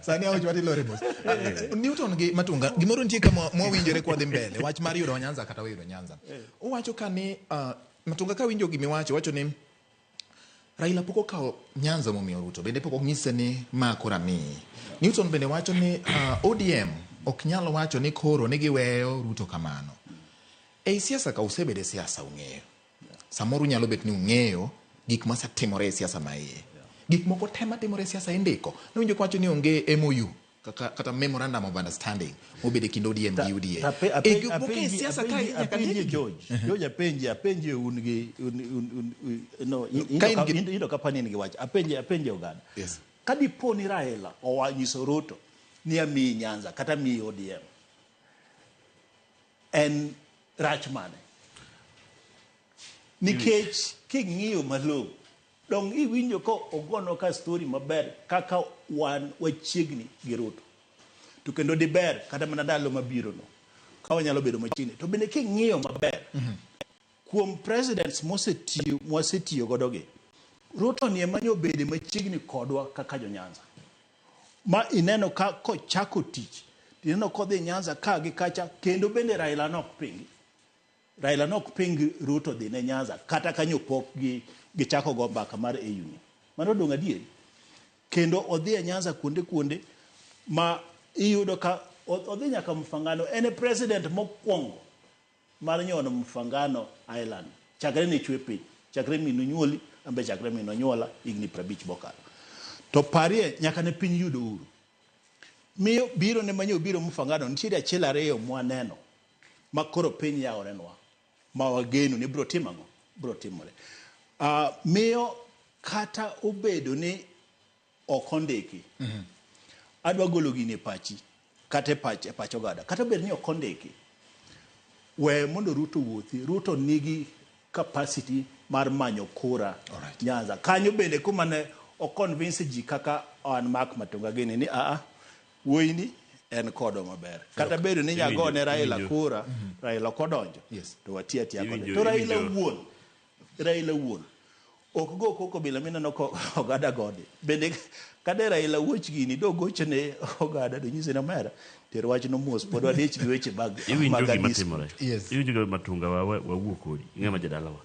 Sani awach wati lore mos. Newton gi Matunga, gimoro nitie ka mwawinjore kwa dhi mbele, wach mar yudo Nyanza kata we yudo Nyanza. Owacho ka ni Matunga ka winjo gimiwacho, wacho ni Raila pok okawo Nyanza momiyo Ruto, bende pok onyise ni ma koro amiyi. Newton bende wacho ni ODM ok nyal wacho ni koro ni giweyo Ruto kamano. Ei siasa ka usebedo e siasa ung'eyo. Samoro unyalo bet ni ung'eyo gik masetimore e siasa ma iye. Gik moko te matimore e siasa indiko. Nawinjo kawacho ni onge MOU kaka, kata memorandum of understanding mobedo e kind ODM gi UDA. E gik moko e siasa kae nyaka apenji ndikgi. George, apenji un gi un, no, Ka in gi- ino kapani in gi wach apenji oganda. Yes. Ka dipo ni Raila owanyiso Ruto ni amiyi Nyanza kata amiyi ODM, en rach mane? Nikech king'iyo malong'o, dong iwinjo ka ogonwa ka story maber kaka wan wachiegni gi Ruto. To kendo diber kata mana ndalo mabiro no ka wanyalo bedo machiegni. To bende king'iyo maber, kuom presidents mosetiyo mwasetiyo godo gi, Ruto ni ema nyo obede machiegni kodwa kaka jo Nyanza. Ma ineno ka kochako tich, tineno kodhi Nyanza ka gi kacha, kendo bende Raila nok pingi. Raila nok ping Ruto dhi ne Nyanza kata kanyo pok gi gichako go mbaka mar AU ni. Mano dong' adieri. Kendo odhi e Nyanza kuonde kuonde ma iyudo ka odhi nyaka Mfangano. En e president mokwongo mar nyono Mfangano Island. Chakre ne chwe piny, chakre minu nyuoli, ambe chakre minu nyuola higni 50 mokalo. To parie nyaka ne piny yud uhuru. Miyo biro ne manyo biro Mfangano nitiere achiel ariyo mwaneno ma koro piny yaworenwa ma wageno ni biro timo ang'o? Biro timore. Miyo kata obedo ni ok ondiki, adwa golo gini e pachi kata e pach oganda. Kata obedo ni ok ondiki, we mondo Ruto wuothi. Ruto nigi capacity mar manyo kura Nyanza. Kanyo bende kuma ne o convince ji kaka an Mark Matunga gini ni aa wuoyini en kodwa maber. Kata bedo ni nyagone Raila kura, Raila ok odonjo, to wati atiya kode. To Raila wuon, Raila wuon ok go koko bila mineno ko oganda gode. Bende kade Raila wuoch gini do gocho ne oganda do nyise ni omera ter wachno mos pod wadich gi weche mag Iwinjo mag gima Adis. timore. Yes. Iwinjo gima Matunga wawuo kodi. Ing'e ma jadalawa.